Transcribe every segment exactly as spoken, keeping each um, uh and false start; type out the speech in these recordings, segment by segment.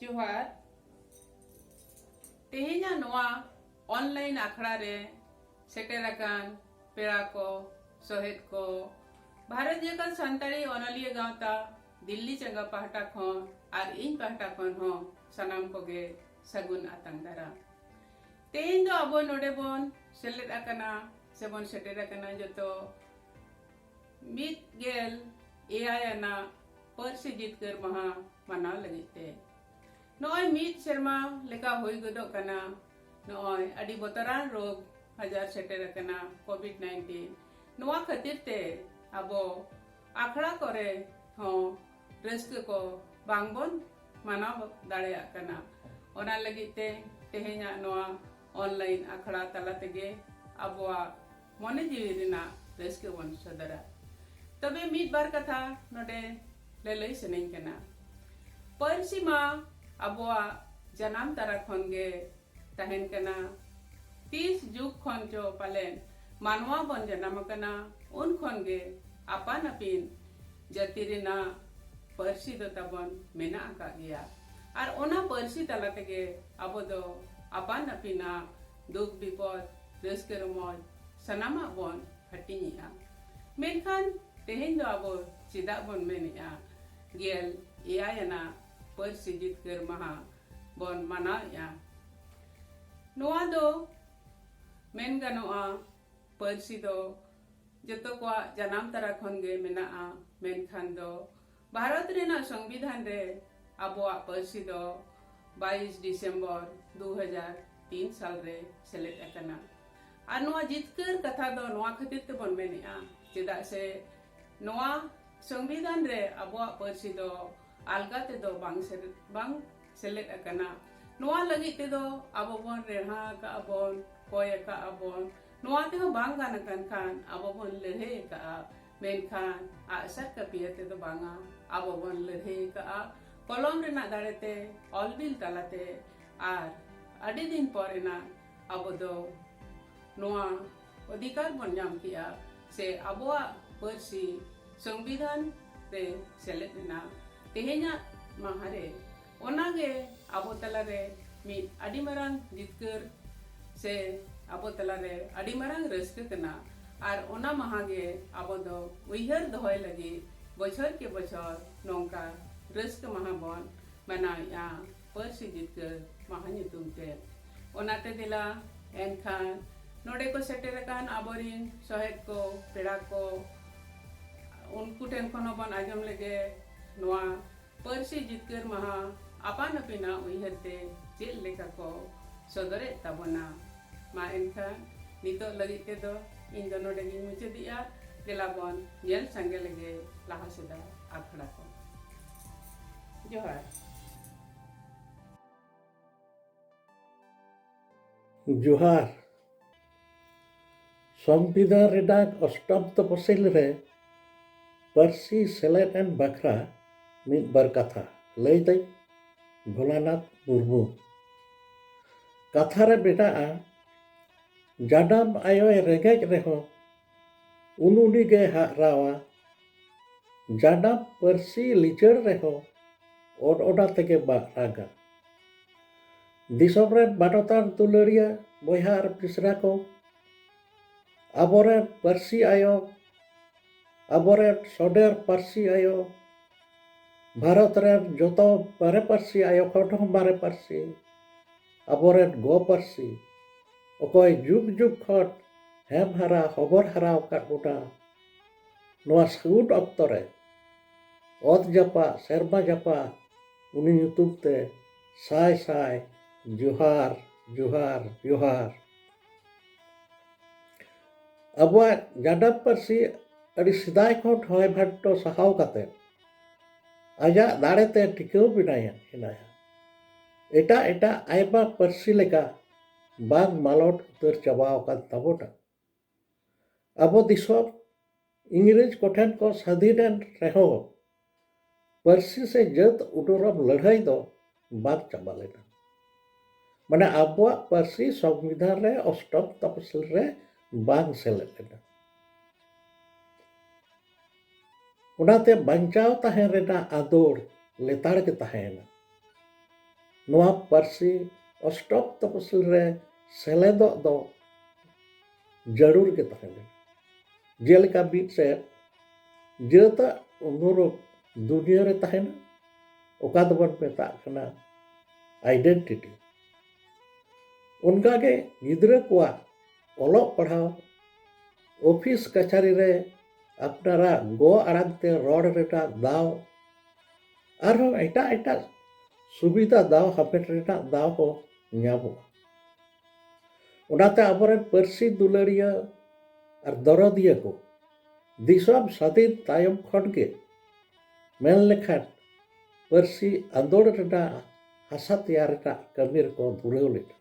ᱡᱚᱦᱟᱨ᱾ ᱛᱮᱦᱮᱧᱟᱜ ᱱᱚᱣᱟ online ᱟᱠᱷᱲᱟ ᱨᱮ ᱥᱮᱴᱮᱨ ᱟᱠᱟᱱ ᱯᱮᱲᱟ ᱠᱚ, ᱥᱚᱦᱮᱫ ᱠᱚ, ᱵᱷᱟᱨᱚᱛ ᱡᱟᱠᱟᱛ ᱥᱟᱱᱛᱟᱲᱤ ᱚᱱᱚᱞᱤᱭᱟᱹ ᱜᱟᱶᱛᱟ ᱫᱤᱞᱞᱤ ᱪᱟᱸᱜᱟ ᱯᱟᱦᱴᱟ ᱠᱷᱚᱱ ᱟᱨ ᱤᱧ ᱯᱟᱦᱴᱟ ᱠᱷᱚᱱ ᱦᱚᱸ ᱥᱟᱱᱟᱢ ᱠᱚᱜᱮ ᱥᱟᱹᱜᱩᱱ ᱟᱛᱟᱝ ᱫᱟᱨᱟᱢ᱾ ᱛᱮᱦᱮᱧ ᱫᱚ ᱟᱵᱚ ᱱᱚᱰᱮ ᱵᱚᱱ ᱥᱮᱞᱮᱫ ᱟᱠᱟᱱᱟ ᱥᱮᱵᱚᱱ ᱥᱮᱴᱮᱨ ᱟᱠᱟᱱᱟ ᱡᱚᱛᱚ ᱢᱤᱫ ᱜᱮᱞ ᱮᱭᱟᱭ ᱟᱱᱟᱜ ᱯᱟᱹᱨᱥᱤ ᱡᱤᱛᱠᱟᱹᱨ ᱢᱟᱦᱟ ᱢᱟᱱᱟᱣ ᱞᱟᱹᱜᱤᱫ ᱛᱮ᱾ ᱱᱚᱜᱼᱚᱭ ᱢᱤᱫ ᱥᱮᱨᱢᱟ ᱞᱮᱠᱟ ᱦᱩᱭ ᱜᱚᱫᱚᱜ ᱠᱟᱱᱟ, ᱱᱚᱜᱼᱚᱭ ᱟᱹᱰᱤ ᱵᱚᱛᱚᱨᱟᱱ ᱨᱳᱜᱽ ᱟᱡᱟᱨ ᱥᱮᱴᱮᱨ ᱟᱠᱟᱱᱟ, ᱠᱳᱵᱷᱤᱰ ᱱᱟᱭᱤᱱᱴᱤᱱ᱾ ᱱᱚᱣᱟ ᱠᱷᱟᱹᱛᱤᱨ ᱛᱮ ᱟᱵᱚ ᱟᱠᱷᱲᱟ ᱠᱚᱨᱮ ᱦᱚᱸ ᱨᱟᱹᱥᱠᱟᱹ ᱠᱚ ᱵᱟᱝᱵᱚᱱ ᱢᱟᱱᱟᱣ ᱫᱟᱲᱮᱭᱟᱜ ᱠᱟᱱᱟ᱾ ᱚᱱᱟ ᱞᱟᱹᱜᱤᱫ ᱛᱮ ᱛᱮᱦᱮᱧᱟᱜ ᱱᱚᱣᱟ online ᱟᱠᱷᱲᱟ ᱛᱟᱞᱟ ᱛᱮᱜᱮ ᱟᱵᱚᱣᱟᱜ ᱢᱚᱱᱮ ᱡᱤᱣᱤ ᱨᱮᱱᱟᱜ ᱨᱟᱹᱥᱠᱟᱹ ᱵᱚᱱ ᱥᱚᱫᱚᱨᱟ᱾ ᱛᱚᱵᱮ ᱢᱤᱫ ᱵᱟᱨ ᱠᱟᱛᱷᱟ ᱱᱚᱰᱮ ᱞᱟᱹᱞᱟᱹᱭ ᱥᱟᱱᱟᱧ ᱠᱟᱱᱟ᱾ ᱯᱟᱹᱨᱥᱤ ᱢᱟ ᱟᱵᱚᱣᱟᱜ ᱡᱟᱱᱟᱢ ᱛᱟᱨᱟ ᱠᱷᱚᱱ ᱜᱮ ᱛᱟᱦᱮᱱ ᱠᱟᱱᱟ᱾ ᱛᱤᱥ ᱡᱩᱜᱽ ᱠᱷᱚᱱ ᱪᱚ ᱯᱟᱞᱮᱱ ᱢᱟᱱᱣᱟ ᱵᱚᱱ ᱡᱟᱱᱟᱢ ᱟᱠᱟᱱᱟ, ᱩᱱ ᱠᱷᱚᱱ ᱜᱮ ᱟᱯᱟᱱ ᱟᱹᱯᱤᱱ ᱡᱟᱹᱛᱤ ᱨᱮᱱᱟᱜ ᱯᱟᱹᱨᱥᱤ ᱫᱚ ᱛᱟᱵᱚᱱ ᱢᱮᱱᱟᱜ ᱟᱠᱟᱫ ᱜᱮᱭᱟ᱾ ᱟᱨ ᱚᱱᱟ ᱯᱟᱹᱨᱥᱤ ᱛᱟᱞᱟ ᱛᱮᱜᱮ ᱟᱵᱚ ᱫᱚ ᱟᱯᱟᱱ ᱟᱹᱯᱤᱱᱟᱜ ᱫᱩᱠ ᱵᱤᱯᱚᱫ, ᱨᱟᱹᱥᱠᱟᱹ ᱨᱚᱢᱚᱡᱽ ᱥᱟᱱᱟᱢᱟᱜ ᱵᱚᱱ ᱦᱟᱹᱴᱤᱧᱮᱜᱼᱟ᱾ ᱢᱮᱱᱠᱷᱟᱱ ᱛᱮᱦᱮᱧ ᱫᱚ ᱟᱵᱚ ᱪᱮᱫᱟᱜ ᱵᱚᱱ ᱢᱮᱱᱮᱜᱼᱟ ᱜᱮᱞ ᱮᱭᱟᱭ ᱟᱱᱟᱜ ᱯᱟᱹᱨᱥᱤ ᱡᱤᱛᱠᱟᱹᱨ ᱢᱟᱦᱟ ᱵᱚᱱ ᱢᱟᱱᱟᱣᱮᱜᱼᱟ? ᱱᱚᱣᱟ ᱫᱚ ᱢᱮᱱ ᱜᱟᱱᱚᱜᱼᱟ, ᱯᱟᱹᱨᱥᱤ ᱫᱚ ᱡᱚᱛᱚ ᱠᱚᱣᱟᱜ ᱡᱟᱱᱟᱢ ᱛᱟᱨᱟ ᱠᱷᱚᱱ ᱜᱮ ᱢᱮᱱᱟᱜᱼᱟ, ᱢᱮᱱᱠᱷᱟᱱ ᱫᱚ ᱵᱷᱟᱨᱚᱛ ᱨᱮᱱᱟᱜ ᱥᱚᱝᱵᱤᱫᱷᱟᱱ ᱨᱮ ᱟᱵᱚᱣᱟᱜ ᱯᱟᱹᱨᱥᱤ ᱫᱚ ᱵᱟᱭᱤᱥ ᱰᱤᱥᱮᱢᱵᱚᱨ ᱫᱩ ᱦᱟᱡᱟᱨ ᱛᱤᱱ ᱥᱟᱞ ᱨᱮ ᱥᱮᱞᱮᱫ ᱟᱠᱟᱱᱟ᱾ ᱟᱨ ᱱᱚᱣᱟ ᱡᱤᱛᱠᱟᱹᱨ ᱠᱟᱛᱷᱟ ᱫᱚ ᱱᱚᱣᱟ ᱠᱷᱟᱹᱛᱤᱨ ᱛᱮᱵᱚᱱ ᱢᱮᱱᱮᱜᱼᱟ, ᱪᱮᱫᱟᱜ ᱥᱮ ᱱᱚᱣᱟ ᱥᱚᱝᱵᱤᱫᱷᱟᱱ ᱨᱮ ᱟᱵᱚᱣᱟᱜ ᱯᱟᱹᱨᱥᱤ ᱫᱚ ᱟᱞᱜᱟ ᱛᱮᱫᱚ ᱵᱟᱝ ᱥᱮᱞᱮᱫ, ᱵᱟᱝ ᱥᱮᱞᱮᱫ ᱟᱠᱟᱱᱟ᱾ ᱱᱚᱣᱟ ᱞᱟᱹᱜᱤᱫ ᱛᱮᱫᱚ ᱟᱵᱚ ᱵᱚᱱ ᱨᱮᱦᱟ ᱟᱠᱟᱫᱼᱟ ᱵᱚᱱ, ᱠᱚᱭ ᱟᱠᱟᱫᱼᱟ ᱵᱚᱱ, ᱱᱚᱣᱟ ᱛᱮᱦᱚᱸ ᱵᱟᱝ ᱜᱟᱱ ᱟᱠᱟᱱ ᱠᱷᱟᱱ ᱟᱵᱚ ᱵᱚᱱ ᱞᱟᱹᱲᱦᱟᱹᱭ ᱟᱠᱟᱫᱼᱟ᱾ ᱢᱮᱱᱠᱷᱟᱱ ᱟᱜᱼᱥᱟᱨ ᱠᱟᱹᱯᱤ ᱟᱛᱮ ᱫᱚ ᱵᱟᱝᱟ, ᱟᱵᱚ ᱵᱚᱱ ᱞᱟᱹᱲᱦᱟᱹᱭ ᱟᱠᱟᱫᱼᱟ ᱠᱚᱞᱚᱢ ᱨᱮᱱᱟᱜ ᱫᱟᱲᱮᱛᱮ, ᱚᱞ ᱵᱤᱞ ᱛᱟᱞᱟᱛᱮ᱾ ᱟᱨ ᱟᱹᱰᱤ ᱫᱤᱱ ᱯᱚᱨ ᱮᱱᱟᱜ ᱟᱵᱚ ᱫᱚ ᱱᱚᱣᱟ ᱚᱫᱷᱤᱠᱟᱨ ᱵᱚᱱ ᱧᱟᱢ ᱠᱮᱜᱼᱟ ᱥᱮ ᱟᱵᱚᱣᱟᱜ ᱯᱟᱹᱨᱥᱤ ᱥᱚᱝᱵᱤᱫᱷᱟᱱ ᱨᱮ ᱥᱮᱞᱮᱫ ᱮᱱᱟ᱾ ᱛᱮᱦᱮᱧᱟᱜ ᱢᱟᱦᱟ ᱨᱮ ᱚᱱᱟᱜᱮ ᱟᱵᱚ ᱛᱟᱞᱟᱨᱮ ᱢᱤᱫ ᱟᱹᱰᱤ ᱢᱟᱨᱟᱝ ᱡᱤᱛᱠᱟᱹᱨ ᱥᱮ ᱟᱵᱚ ᱛᱟᱞᱟᱨᱮ ᱟᱹᱰᱤ ᱢᱟᱨᱟᱝ ᱨᱟᱹᱥᱠᱟᱹ ᱠᱟᱱᱟ᱾ ᱟᱨ ᱚᱱᱟ ᱢᱟᱦᱟ ᱜᱮ ᱟᱵᱚ ᱫᱚ ᱩᱭᱦᱟᱹᱨ ᱫᱚᱦᱚᱭ ᱞᱟᱹᱜᱤᱫ ᱵᱚᱪᱷᱚᱨ ᱠᱮ ᱵᱚᱪᱷᱚᱨ ᱱᱚᱝᱠᱟ ᱨᱟᱹᱥᱠᱟᱹ ᱢᱟᱦᱟ ᱵᱚᱱ ᱢᱟᱱᱟᱣᱮᱫᱼᱟ, ᱯᱟᱹᱨᱥᱤ ᱡᱤᱛᱠᱟᱹᱨ ᱢᱟᱦᱟ ᱧᱩᱛᱩᱢ ᱛᱮ᱾ ᱚᱱᱟᱛᱮ ᱫᱮᱞᱟ ᱮᱱᱠᱷᱟᱱ ᱱᱚᱰᱮ ᱠᱚ ᱥᱮᱴᱮᱨ ᱟᱠᱟᱱ ᱟᱵᱚᱨᱤᱱ ᱥᱚᱦᱮᱫ ᱠᱚ, ᱯᱮᱲᱟ ᱠᱚ, ᱩᱱᱠᱩ ᱴᱷᱮᱱ ᱠᱷᱚᱱ ᱦᱚᱸᱵᱚᱱ ᱟᱸᱡᱚᱢ ᱞᱮᱜᱮ ᱱᱚᱣᱟ ᱯᱟᱹᱨᱥᱤ ᱡᱤᱛᱠᱟᱹᱨ ᱢᱟᱦᱟ ᱟᱯᱟᱱ ᱟᱹᱯᱤᱱᱟᱜ ᱩᱭᱦᱟᱹᱨ ᱛᱮ ᱪᱮᱫ ᱞᱮᱠᱟ ᱠᱚ ᱥᱚᱫᱚᱨᱮᱫ ᱛᱟᱵᱚᱱᱟ᱾ ᱢᱟ ᱮᱱᱠᱷᱟᱱ ᱱᱤᱛᱚᱜ ᱞᱟᱹᱜᱤᱫ ᱛᱮᱫᱚ ᱤᱧ ᱫᱚ ᱱᱚᱰᱮ ᱜᱤᱧ ᱢᱩᱪᱟᱹᱫᱮᱜᱼᱟ᱾ ᱫᱮᱞᱟ ᱵᱚᱱ ᱧᱮᱞ ᱥᱟᱸᱜᱮ ᱞᱮᱜᱮ ᱞᱟᱦᱟ ᱥᱮᱫᱟᱜ ᱟᱠᱷᱲᱟ ᱠᱚ᱾ ᱡᱚᱦᱟᱨ᱾ ᱡᱚᱦᱟᱨ᱾ ᱥᱚᱝᱵᱤᱫᱷᱟᱱ ᱨᱮᱱᱟᱜ ᱚᱥᱴᱚᱢ ᱛᱚᱯᱚᱥᱤᱞ ᱨᱮ ᱯᱟᱹᱨᱥᱤ ᱥᱮᱞᱮᱫ ᱮᱱ ᱵᱟᱠᱷᱨᱟ ᱢᱤᱫ ᱵᱟᱨ ᱠᱟᱛᱷᱟ ᱞᱟᱹᱭ ᱫᱟᱹᱧ ᱵᱷᱳᱞᱟᱱᱟᱛᱷ ᱢᱩᱨᱢᱩ᱾ ᱠᱟᱛᱷᱟ ᱨᱮ ᱢᱮᱱᱟᱜᱼᱟ, ᱡᱟᱱᱟᱢ ᱟᱭᱳᱭ ᱨᱮᱸᱜᱮᱡ ᱨᱮᱦᱚᱸ ᱩᱱᱩᱱᱤ ᱜᱮ ᱦᱟᱜ ᱨᱟᱣᱟ, ᱡᱟᱱᱟᱢ ᱯᱟᱹᱨᱥᱤ ᱞᱤᱪᱟᱹᱲ ᱨᱮᱦᱚᱸ ᱚᱱ ᱚᱱᱟ ᱛᱮᱜᱮ ᱢᱟᱜ ᱨᱟᱜᱟ᱾ ᱫᱤᱥᱚᱢ ᱨᱮᱱ ᱢᱟᱱᱚᱛᱟᱱ ᱫᱩᱞᱟᱹᱲᱤᱭᱟᱹ ᱵᱚᱭᱦᱟ ᱟᱨ ᱢᱤᱥᱨᱟ ᱠᱚ, ᱟᱵᱚᱨᱮᱱ ᱯᱟᱹᱨᱥᱤ ᱟᱭᱳ, ᱟᱵᱚᱨᱮᱱ ᱥᱚᱰᱮᱨ ᱯᱟᱹᱨᱥᱤ ᱟᱭᱳ, ᱵᱷᱟᱨᱚᱛ ᱨᱮᱱ ᱡᱚᱛᱚ ᱢᱟᱨᱮ ᱯᱟᱹᱨᱥᱤ ᱟᱭᱳ ᱠᱷᱚᱱ ᱦᱚᱸ ᱢᱟᱨᱮ ᱯᱟᱹᱨᱥᱤ, ᱟᱵᱚᱨᱮᱱ ᱜᱚ ᱯᱟᱹᱨᱥᱤ, ᱚᱠᱚᱭ ᱡᱩᱜᱽ ᱡᱩᱜᱽ ᱠᱷᱚᱱ ᱦᱮᱢ ᱦᱟᱨᱟ ᱦᱚᱵᱚᱨ ᱦᱟᱨᱟ ᱟᱠᱟᱫ ᱵᱚᱱᱟ, ᱱᱚᱣᱟ ᱥᱟᱹᱜᱩᱱ ᱚᱠᱛᱚ ᱨᱮ ᱚᱛ ᱡᱟᱯᱟᱜ ᱥᱮᱨᱢᱟ ᱡᱟᱯᱟᱜ ᱩᱱᱤ ᱧᱩᱛᱩᱢ ᱛᱮ ᱥᱟᱭ ᱥᱟᱭ ᱡᱚᱦᱟᱨ, ᱡᱚᱦᱟᱨ, ᱡᱚᱦᱟᱨ᱾ ᱟᱵᱚᱣᱟᱜ ᱡᱟᱱᱟᱢ ᱯᱟᱹᱨᱥᱤ ᱟᱹᱰᱤ ᱥᱮᱫᱟᱭ ᱠᱷᱚᱱ ᱦᱚᱭ ᱵᱷᱟᱱᱰᱚ ᱥᱟᱦᱟᱣ ᱠᱟᱛᱮ ᱟᱡᱟᱜ ᱫᱟᱲᱮ ᱛᱮ ᱴᱤᱠᱟᱹᱣ ᱢᱮᱱᱟᱭᱟ, ᱦᱮᱱᱟᱭᱟ᱾ ᱮᱴᱟᱜ ᱮᱴᱟᱜ ᱟᱭᱢᱟ ᱯᱟᱹᱨᱥᱤ ᱞᱮᱠᱟ ᱵᱟᱝ ᱢᱟᱞᱚᱴ ᱩᱛᱟᱹᱨ ᱪᱟᱵᱟ ᱟᱠᱟᱱ ᱛᱟᱵᱚᱱᱟ᱾ ᱟᱵᱚ ᱫᱤᱥᱚᱢ ᱤᱝᱨᱮᱡᱽ ᱠᱚᱴᱷᱮᱱ ᱠᱚ ᱥᱟᱹᱫᱷᱤᱱ ᱮᱱ ᱨᱮᱦᱚᱸ ᱯᱟᱹᱨᱥᱤ ᱥᱮ ᱡᱟᱹᱛ ᱩᱰᱩᱨᱚᱢ ᱞᱟᱹᱲᱦᱟᱹᱭ ᱫᱚ ᱵᱟᱝ ᱪᱟᱵᱟ ᱞᱮᱱᱟ᱾ ᱢᱟᱱᱮ ᱟᱵᱚᱣᱟᱜ ᱯᱟᱹᱨᱥᱤ ᱥᱚᱝᱵᱤᱫᱷᱟᱱ ᱨᱮ ᱚᱥᱴᱚᱢ ᱛᱚᱯᱚᱥᱤᱞ ᱨᱮ ᱵᱟᱝ ᱥᱮᱞᱮᱫ ᱞᱮᱱᱟ᱾ ᱚᱱᱟᱛᱮ ᱵᱟᱧᱪᱟᱣ ᱛᱟᱦᱮᱸ ᱨᱮᱱᱟᱜ ᱟᱸᱫᱳᱲ ᱞᱮᱛᱟᱲ ᱜᱮ ᱛᱟᱦᱮᱸᱭᱮᱱᱟ᱾ ᱱᱚᱣᱟ ᱯᱟᱹᱨᱥᱤ ᱚᱥᱴᱚᱢ ᱛᱚᱯᱚᱥᱤᱞ ᱨᱮ ᱥᱮᱞᱮᱫᱚᱜ ᱫᱚ ᱡᱟᱹᱨᱩᱲ ᱜᱮ ᱛᱟᱦᱮᱸ ᱞᱮᱱᱟ᱾ ᱡᱮᱞᱮᱠᱟ ᱢᱤᱫ ᱥᱮᱫ ᱡᱟᱹᱛᱟᱜ ᱩᱱᱩᱨᱩᱢ ᱫᱩᱱᱤᱭᱟᱹ ᱨᱮ ᱛᱟᱦᱮᱱᱟ, ᱚᱠᱟ ᱫᱚᱵᱚᱱ ᱢᱮᱛᱟᱜ ᱠᱟᱱᱟ identity᱾ ᱚᱱᱠᱟᱜᱮ ᱜᱤᱫᱽᱨᱟᱹ ᱠᱚᱣᱟᱜ ᱚᱞᱚᱜ ᱯᱟᱲᱦᱟᱣ, ᱚᱯᱷᱤᱥ ᱠᱟᱪᱷᱟᱨᱤ ᱨᱮ ᱟᱯᱱᱟᱨᱟᱜ ᱜᱚ ᱟᱲᱟᱝ ᱛᱮ ᱨᱚᱲ ᱨᱮᱱᱟᱜ ᱫᱟᱣ, ᱟᱨᱦᱚᱸ ᱮᱴᱟᱜ ᱮᱴᱟᱜ ᱥᱩᱵᱤᱫᱷᱟ ᱫᱟᱣ ᱦᱟᱢᱮᱴ ᱨᱮᱱᱟᱜ ᱫᱟᱣ ᱦᱚᱸ ᱧᱟᱢᱚᱜᱼᱟ᱾ ᱚᱱᱟᱛᱮ ᱟᱵᱚᱨᱮᱱ ᱯᱟᱹᱨᱥᱤ ᱫᱩᱞᱟᱹᱲᱤᱭᱟᱹ ᱟᱨ ᱫᱚᱨᱚᱫᱤᱭᱟᱹ ᱠᱚ ᱫᱤᱥᱚᱢ ᱥᱟᱹᱫᱷᱤᱱ ᱛᱟᱭᱚᱢ ᱠᱷᱚᱱ ᱜᱮ ᱢᱮᱱ ᱞᱮᱠᱷᱟᱱ ᱯᱟᱹᱨᱥᱤ ᱟᱸᱫᱳᱲ ᱨᱮᱱᱟᱜ ᱦᱟᱥᱟ ᱛᱮᱭᱟᱨ ᱨᱮᱱᱟᱜ ᱠᱟᱹᱢᱤ ᱨᱮᱠᱚ ᱫᱷᱩᱨᱟᱹᱣ ᱞᱮᱱᱟ᱾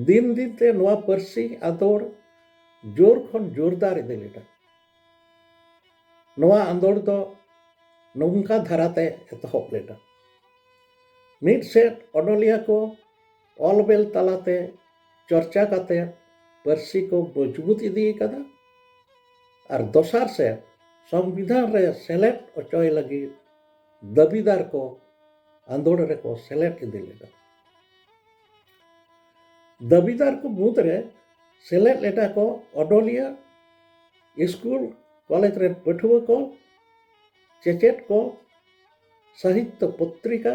ᱫᱤᱱ ᱫᱤᱱ ᱛᱮ ᱱᱚᱣᱟ ᱯᱟᱹᱨᱥᱤ ᱟᱸᱫᱳᱲ ᱡᱳᱨ ᱠᱷᱚᱱ ᱡᱳᱨᱫᱟᱨ ᱤᱫᱤ ᱞᱮᱱᱟ᱾ ᱱᱚᱣᱟ ᱟᱸᱫᱳᱲ ᱫᱚ ᱱᱚᱝᱠᱟ ᱫᱷᱟᱨᱟᱛᱮ ᱮᱛᱚᱦᱚᱵ ᱞᱮᱱᱟ᱾ ᱢᱤᱫ ᱥᱮᱫ ᱚᱱᱚᱞᱤᱭᱟᱹ ᱠᱚ ᱚᱞ ᱵᱮᱞ ᱛᱟᱞᱟᱛᱮ ᱪᱚᱨᱪᱟ ᱠᱟᱛᱮ ᱯᱟᱹᱨᱥᱤ ᱠᱚ ᱢᱚᱡᱽᱵᱩᱛ ᱤᱫᱤ ᱟᱠᱟᱫᱟ, ᱟᱨ ᱫᱚᱥᱟᱨ ᱥᱮᱫ ᱥᱚᱝᱵᱤᱫᱷᱟᱱ ᱨᱮ ᱥᱮᱞᱮᱫ ᱚᱪᱚᱭ ᱞᱟᱹᱜᱤᱫ ᱫᱟᱹᱵᱤᱫᱟᱨ ᱠᱚ ᱟᱸᱫᱳᱲ ᱨᱮᱠᱚ ᱥᱮᱞᱮᱫ ᱤᱫᱤ ᱞᱮᱫᱟ᱾ ᱫᱟᱹᱵᱤᱫᱟᱨ ᱠᱚ ᱢᱩᱫᱽᱨᱮ ᱥᱮᱞᱮᱫ ᱞᱮᱱᱟ ᱠᱚ ᱚᱱᱚᱞᱤᱭᱟᱹ, ᱥᱠᱩᱞ ᱠᱚᱞᱮᱡᱽ ᱨᱮᱱ ᱯᱟᱹᱴᱷᱩᱣᱟᱹ ᱠᱚ, ᱪᱮᱪᱮᱫ ᱠᱚ, ᱥᱟᱦᱤᱛᱭᱚ ᱯᱚᱛᱨᱤᱠᱟ,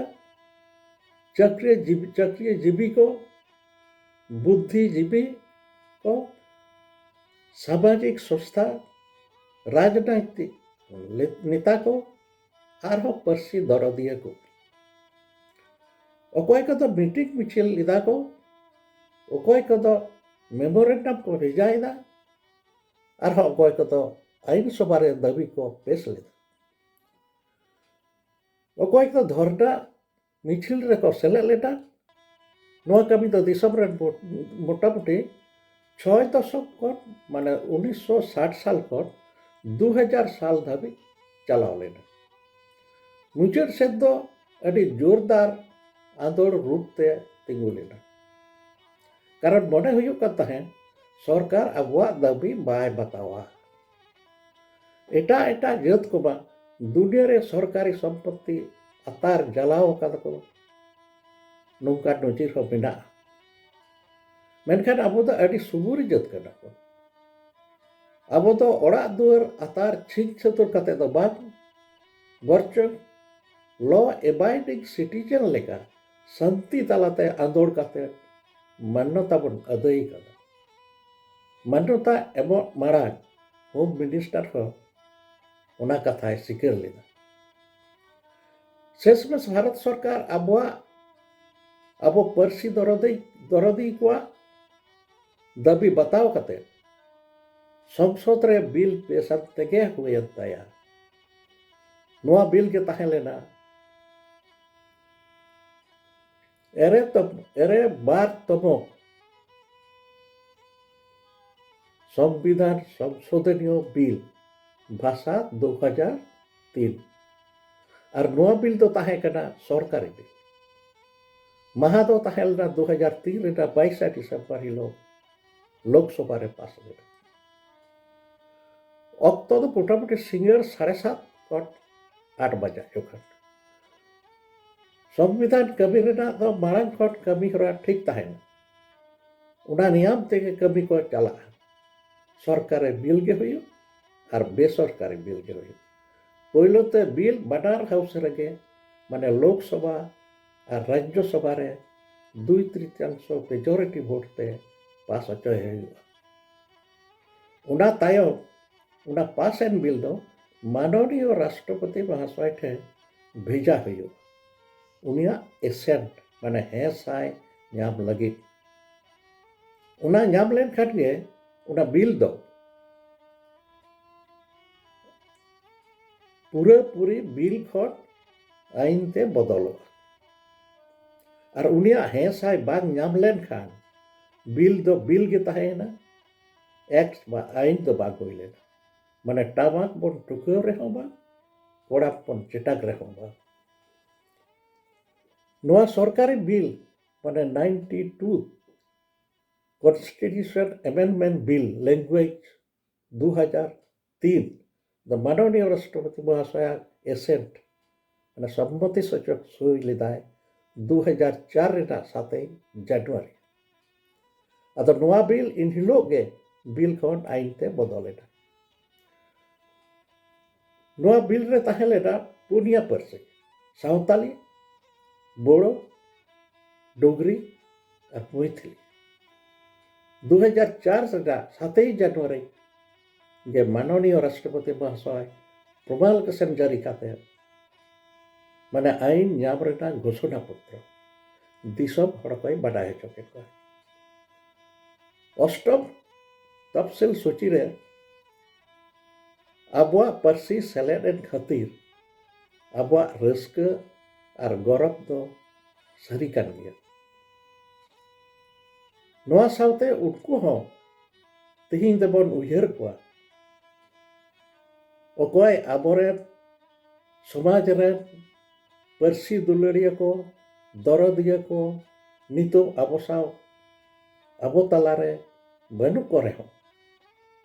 ᱪᱟᱹᱠᱨᱤ ᱡᱤᱵᱤ, ᱪᱟᱹᱠᱨᱤ ᱡᱤᱵᱤ ᱠᱚ, ᱵᱩᱫᱽᱫᱷᱤᱡᱤᱵᱤ ᱠᱚ, ᱥᱟᱢᱟᱡᱤᱠ ᱥᱚᱝᱥᱛᱷᱟ, ᱨᱟᱡᱽᱱᱳᱭᱛᱤᱠ ᱞᱮ-, ᱱᱮᱛᱟ ᱠᱚ, ᱟᱨᱦᱚᱸ ᱯᱟᱹᱨᱥᱤ ᱫᱚᱨᱚᱫᱤᱭᱟᱹ ᱠᱚ᱾ ᱚᱠᱚᱭ ᱠᱚᱫᱚ ᱢᱤᱴᱤᱝ ᱢᱤᱪᱷᱤᱞ ᱞᱮᱫᱟ ᱠᱚ, ᱚᱠᱚᱭ ᱠᱚᱫᱚ ᱢᱮᱢᱳᱨᱮᱱᱰᱟᱢ ᱠᱚ ᱵᱷᱮᱡᱟᱭᱮᱫᱟ, ᱟᱨᱦᱚᱸ ᱚᱠᱚᱭ ᱠᱚᱫᱚ ᱟᱭᱤᱱ ᱥᱚᱵᱷᱟ ᱨᱮ ᱫᱟᱹᱵᱤ ᱠᱚ ᱯᱮᱥ ᱞᱮᱫᱟ᱾ ᱚᱠᱚᱭ ᱠᱚ ᱫᱷᱚᱨᱱᱟ ᱢᱤᱪᱷᱤᱞ ᱨᱮᱠᱚ ᱥᱮᱞᱮᱫ ᱞᱮᱱᱟ᱾ ᱱᱚᱣᱟ ᱠᱟᱹᱢᱤ ᱫᱚ ᱫᱤᱥᱚᱢ ᱨᱮᱱ ᱢᱚ-, ᱢᱚᱴᱟᱢᱩᱴᱤ ᱪᱷᱚᱭ ᱫᱚᱥᱚᱠ ᱠᱷᱚᱱ, ᱢᱟᱱᱮ ᱩᱱᱤᱥᱥᱚ ᱥᱟᱴ ᱥᱟᱞ ᱠᱷᱚᱱ ᱫᱩ ᱦᱟᱡᱟᱨ ᱥᱟᱞ ᱫᱷᱟᱹᱵᱤᱡ ᱪᱟᱞᱟᱣ ᱞᱮᱱᱟ᱾ ᱢᱩᱪᱟᱹᱫ ᱥᱮᱫ ᱫᱚ ᱟᱹᱰᱤ ᱡᱳᱨᱫᱟᱨ ᱟᱸᱫᱳᱲ ᱨᱩᱯ ᱛᱮ ᱛᱤᱸᱜᱩ ᱞᱮᱱᱟ᱾ ᱠᱟᱨᱚᱱ ᱢᱚᱱᱮ ᱦᱩᱭᱩᱜ ᱠᱟᱱ ᱛᱟᱦᱮᱸᱫ ᱥᱚᱨᱠᱟᱨ ᱟᱵᱚᱣᱟᱜ ᱫᱟᱹᱵᱤ ᱵᱟᱭ ᱵᱟᱛᱟᱣᱟ᱾ ᱮᱴᱟᱜ ᱮᱴᱟᱜ ᱡᱟᱹᱛ ᱠᱚᱢᱟ ᱫᱩᱱᱤᱭᱟᱹ ᱨᱮ ᱥᱚᱨᱠᱟᱨᱤ ᱥᱚᱢᱯᱚᱛᱛᱤ ᱟᱛᱟᱨ ᱡᱟᱞᱟᱣ ᱟᱠᱟᱫᱟ ᱠᱚ, ᱱᱚᱝᱠᱟ ᱱᱚᱡᱤᱨ ᱦᱚᱸ ᱢᱮᱱᱟᱜᱼᱟ᱾ ᱢᱮᱱᱠᱷᱟᱱ ᱟᱵᱚ ᱫᱚ ᱟᱹᱰᱤ ᱥᱩᱜᱩᱨᱤ ᱡᱟᱹᱛ ᱠᱟᱱᱟ ᱵᱚᱱ᱾ ᱟᱵᱚ ᱫᱚ ᱚᱲᱟᱜ ᱫᱩᱣᱟᱹᱨ ᱟᱛᱟᱨ ᱪᱷᱤᱝ ᱪᱷᱟᱹᱛᱩᱨ ᱠᱟᱛᱮ ᱫᱚ ᱵᱟᱝ, ᱵᱚᱨᱪᱚᱝ law abiding citizen ᱞᱮᱠᱟ ᱥᱟᱱᱛᱤ ᱛᱟᱞᱟᱛᱮ ᱟᱸᱫᱳᱲ ᱠᱟᱛᱮ ᱢᱟᱱᱱᱚᱛᱟ ᱵᱚᱱ ᱟᱹᱫᱟᱹᱭ ᱠᱟᱫᱟ᱾ ᱢᱟᱱᱱᱚᱛᱟ ᱮᱢᱚᱜ ᱢᱟᱲᱟᱝ ᱦᱳᱢ ᱢᱤᱱᱤᱥᱴᱟᱨ ᱦᱚᱸ ᱚᱱᱟ ᱠᱟᱛᱷᱟᱭ ᱥᱤᱠᱟᱹᱨ ᱞᱮᱫᱟ᱾ ᱥᱮᱥᱢᱮᱥ ᱵᱷᱟᱨᱚᱛ ᱥᱚᱨᱠᱟᱨ ᱟᱵᱚᱣᱟᱜ, ᱟᱵᱚ ᱯᱟᱹᱨᱥᱤ ᱫᱚᱨᱚᱫᱤ, ᱫᱚᱨᱚᱫᱤ ᱠᱚᱣᱟᱜ ᱫᱟᱹᱵᱤ ᱵᱟᱛᱟᱣ ᱠᱟᱛᱮ ᱥᱚᱝᱥᱚᱫ ᱨᱮ ᱵᱤᱞ ᱯᱮᱥ ᱟᱱ ᱛᱮᱜᱮ ᱦᱩᱭᱮᱱ ᱛᱟᱭᱟ᱾ ᱱᱚᱣᱟ ᱵᱤᱞ ᱜᱮ ᱛᱟᱦᱮᱸ ᱞᱮᱱᱟ ᱮᱨᱮ ᱛᱚᱢ-, ᱮᱨᱮ ᱵᱟᱨ ᱛᱚᱢᱚ ᱥᱚᱝᱵᱤᱫᱷᱟᱱ ᱥᱚᱝᱥᱳᱫᱷᱚᱱᱤᱭᱚ ᱵᱤᱞ ᱵᱷᱟᱥᱟ ᱫᱩ ᱦᱟᱡᱟᱨ ᱛᱤᱱ᱾ ᱟᱨ ᱱᱚᱣᱟ ᱵᱤᱞ ᱫᱚ ᱛᱟᱦᱮᱸ ᱠᱟᱱᱟ ᱥᱚᱨᱠᱟᱨᱤ ᱵᱤᱞ᱾ ᱢᱟᱦᱟ ᱫᱚ ᱛᱟᱦᱮᱸ ᱞᱮᱱᱟ ᱫᱩ ᱦᱟᱡᱟᱨ ᱛᱤᱱ ᱨᱮᱱᱟᱜ ᱵᱟᱭᱤᱥᱟ ᱰᱤᱥᱮᱢᱵᱚᱨ ᱦᱤᱞᱳᱜ ᱞᱳᱠᱥᱚᱵᱷᱟ ᱨᱮ ᱯᱟᱥ ᱞᱮᱱᱟ᱾ ᱚᱠᱛᱚ ᱫᱚ ᱢᱚᱴᱟᱢᱩᱴᱤ ᱥᱤᱸᱜᱟᱹᱲ ᱥᱟᱲᱮ ᱥᱟᱛ ᱠᱷᱚᱱ ᱟᱴ ᱵᱟᱡᱟᱜ ᱡᱚᱠᱷᱚᱱ᱾ ᱥᱚᱝᱵᱤᱫᱷᱟᱱ ᱠᱟᱹᱢᱤ ᱨᱮᱱᱟᱜ ᱫᱚ ᱢᱟᱲᱟᱝ ᱠᱷᱚᱱ ᱠᱟᱹᱢᱤ ᱦᱚᱨᱟ ᱴᱷᱤᱠ ᱛᱟᱦᱮᱱᱟ᱾ ᱚᱱᱟ ᱱᱤᱭᱟᱢ ᱛᱮᱜᱮ ᱠᱟᱹᱢᱤ ᱠᱚ ᱪᱟᱞᱟᱜᱼᱟ᱾ ᱥᱚᱨᱠᱟᱨᱤ ᱵᱤᱞ ᱜᱮ ᱦᱩᱭᱩᱜ ᱟᱨ ᱵᱮᱥᱚᱨᱠᱟᱨᱤ ᱵᱤᱞ ᱜᱮ ᱦᱩᱭᱩᱜ᱾ ᱯᱳᱭᱞᱳ ᱛᱮ ᱵᱤᱞ ᱵᱟᱱᱟᱨ ᱦᱟᱣᱩᱥ ᱨᱮᱜᱮ, ᱢᱟᱱᱮ ᱞᱳᱠᱥᱚᱵᱷᱟ ᱟᱨ ᱨᱟᱡᱽᱡᱚ ᱥᱚᱵᱷᱟ ᱨᱮ ᱫᱩᱭ ᱛᱨᱤᱛᱤᱭᱟᱝᱥᱚ ᱢᱮᱡᱚᱨᱤᱴᱤ ᱵᱷᱳᱴ ᱛᱮ ᱯᱟᱥ ᱦᱚᱪᱚᱭ ᱦᱩᱭᱩᱜᱼᱟ᱾ ᱚᱱᱟ ᱛᱟᱭᱚᱢ ᱚᱱᱟ ᱯᱟᱥ ᱮᱱ ᱵᱤᱞ ᱫᱚ ᱢᱟᱱᱚᱱᱤᱭᱚ ᱨᱟᱥᱴᱨᱚᱯᱚᱛᱤ ᱢᱚᱦᱟᱥᱚᱭ ᱴᱷᱮᱱ ᱵᱷᱮᱡᱟ ᱦᱩᱭᱩᱜᱼᱟ, ᱩᱱᱤᱭᱟᱜ ᱮᱥᱮᱱᱴ, ᱢᱟᱱᱮ ᱦᱮᱸ ᱥᱟᱭ ᱧᱟᱢ ᱞᱟᱹᱜᱤᱫ᱾ ᱚᱱᱟ ᱧᱟᱢ ᱞᱮᱱᱠᱷᱟᱱ ᱜᱮ ᱚᱱᱟ ᱵᱤᱞ ᱫᱚ ᱯᱩᱨᱟᱹᱯᱩᱨᱤ ᱵᱤᱞ ᱠᱷᱚᱱ ᱟᱹᱭᱤᱱ ᱛᱮ ᱵᱚᱫᱚᱞᱚᱜᱼᱟ᱾ ᱟᱨ ᱩᱱᱤᱭᱟᱜ ᱦᱮᱸ ᱥᱟᱭ ᱵᱟᱝ ᱧᱟᱢ ᱞᱮᱱᱠᱷᱟᱱ ᱵᱤᱞ ᱫᱚ ᱵᱤᱞ ᱜᱮ ᱛᱟᱦᱮᱸᱭᱮᱱᱟ, ᱮᱠᱴ ᱵᱟ ᱟᱹᱭᱤᱱ ᱫᱚ ᱵᱟᱝ ᱦᱩᱭ ᱞᱮᱱᱟ᱾ ᱢᱟᱱᱮ ᱴᱟᱢᱟᱠ ᱵᱚᱱ ᱴᱩᱠᱟᱹᱣ ᱨᱮᱦᱚᱸ ᱵᱟᱝ, ᱠᱚᱲᱟᱢ ᱵᱚᱱ ᱪᱮᱴᱟᱜ ᱨᱮᱦᱚᱸ ᱵᱟᱝ᱾ ᱱᱚᱣᱟ ᱥᱚᱨᱠᱟᱨᱤ ᱵᱤᱞ, ᱢᱟᱱᱮ ninety two Constitution Amendment Bill Language ᱫᱩ ᱦᱟᱡᱟᱨ ᱛᱤᱱ ᱫᱚ ᱢᱟᱱᱚᱱᱤᱭᱚ ᱨᱟᱥᱴᱨᱚᱯᱚᱛᱤ ᱢᱚᱦᱟᱥᱚᱭᱟᱜ ᱮᱥᱮᱱᱴ, ᱢᱟᱱᱮ ᱥᱚᱢᱢᱚᱛᱤ ᱥᱩᱪᱚᱠ ᱥᱳᱭ ᱞᱮᱫᱟᱭ, ᱫᱩ ᱦᱟᱡᱟᱨ ᱪᱟᱨ ᱨᱮᱱᱟᱜ ᱥᱟᱛᱮᱭ ᱡᱟᱱᱩᱣᱟᱨᱤ᱾ ᱟᱫᱚ ᱱᱚᱣᱟ ᱵᱤᱞ ᱤᱱ ᱦᱤᱞᱳᱜ ᱜᱮ ᱵᱤᱞ ᱠᱷᱚᱱ ᱟᱭᱤᱱ ᱛᱮ ᱵᱚᱫᱚᱞ ᱮᱱᱟ᱾ ᱱᱚᱣᱟ ᱵᱤᱞ ᱨᱮ ᱛᱟᱦᱮᱸ ᱞᱮᱱᱟ ᱯᱩᱱᱭᱟ ᱯᱟᱹᱨᱥᱤ, ᱥᱟᱶᱛᱟᱞᱤ, ᱵᱳᱲᱳ, ᱰᱩᱜᱽᱨᱤ ᱟᱨ ᱢᱚᱭᱛᱷᱤᱞᱤ᱾ ᱫᱩ ᱦᱟᱡᱟᱨ ᱪᱟᱨ ᱨᱮᱱᱟᱜ ᱥᱟᱛᱮᱭ ᱡᱟᱱᱩᱣᱟᱨᱤ ᱜᱮ ᱢᱟᱱᱚᱱᱤᱭᱚ ᱨᱟᱥᱴᱨᱚᱯᱚᱛᱤ ᱢᱚᱦᱟᱥᱚᱭ ᱯᱨᱚᱢᱟᱞᱠᱮᱥᱚᱱ ᱡᱟᱹᱨᱤ ᱠᱟᱛᱮ, ᱢᱟᱱᱮ ᱟᱭᱤᱱ ᱧᱟᱢ ᱨᱮᱱᱟᱜ ᱜᱷᱳᱥᱚᱱᱟ ᱯᱚᱛᱨᱚ ᱫᱤᱥᱚᱢ ᱦᱚᱲ ᱠᱚᱭ ᱵᱟᱰᱟᱭ ᱦᱚᱪᱚ ᱠᱮᱫ ᱠᱚᱣᱟ᱾ ᱚᱥᱴᱚᱢ ᱛᱚᱯᱥᱤᱞ ᱥᱩᱪᱤ ᱨᱮ ᱟᱵᱚᱣᱟᱜ ᱯᱟᱹᱨᱥᱤ ᱥᱮᱞᱮᱫ ᱮᱱ ᱠᱷᱟᱹᱛᱤᱨ ᱟᱵᱚᱣᱟᱜ ᱨᱟᱹᱥᱠᱟᱹ ᱟᱨ ᱜᱚᱨᱚᱵᱽ ᱫᱚ ᱥᱟᱹᱨᱤ ᱠᱟᱱ ᱜᱮᱭᱟ᱾ ᱱᱚᱣᱟ ᱥᱟᱶᱛᱮ ᱩᱱᱠᱩ ᱦᱚᱸ ᱛᱮᱦᱮᱧ ᱫᱚᱵᱚᱱ ᱩᱭᱦᱟᱹᱨ ᱠᱚᱣᱟ, ᱚᱠᱚᱭ ᱟᱵᱚᱨᱮᱱ ᱥᱚᱢᱟᱡᱽ ᱨᱮᱱ ᱯᱟᱹᱨᱥᱤ ᱫᱩᱞᱟᱹᱲᱤᱭᱟᱹ ᱠᱚ, ᱫᱚᱨᱚᱫᱤᱭᱟᱹ ᱠᱚ ᱱᱤᱛᱚᱜ ᱟᱵᱚ ᱥᱟᱶ, ᱟᱵᱚ ᱛᱟᱞᱟᱨᱮ ᱵᱟᱹᱱᱩᱜ ᱠᱚ ᱨᱮᱦᱚᱸ,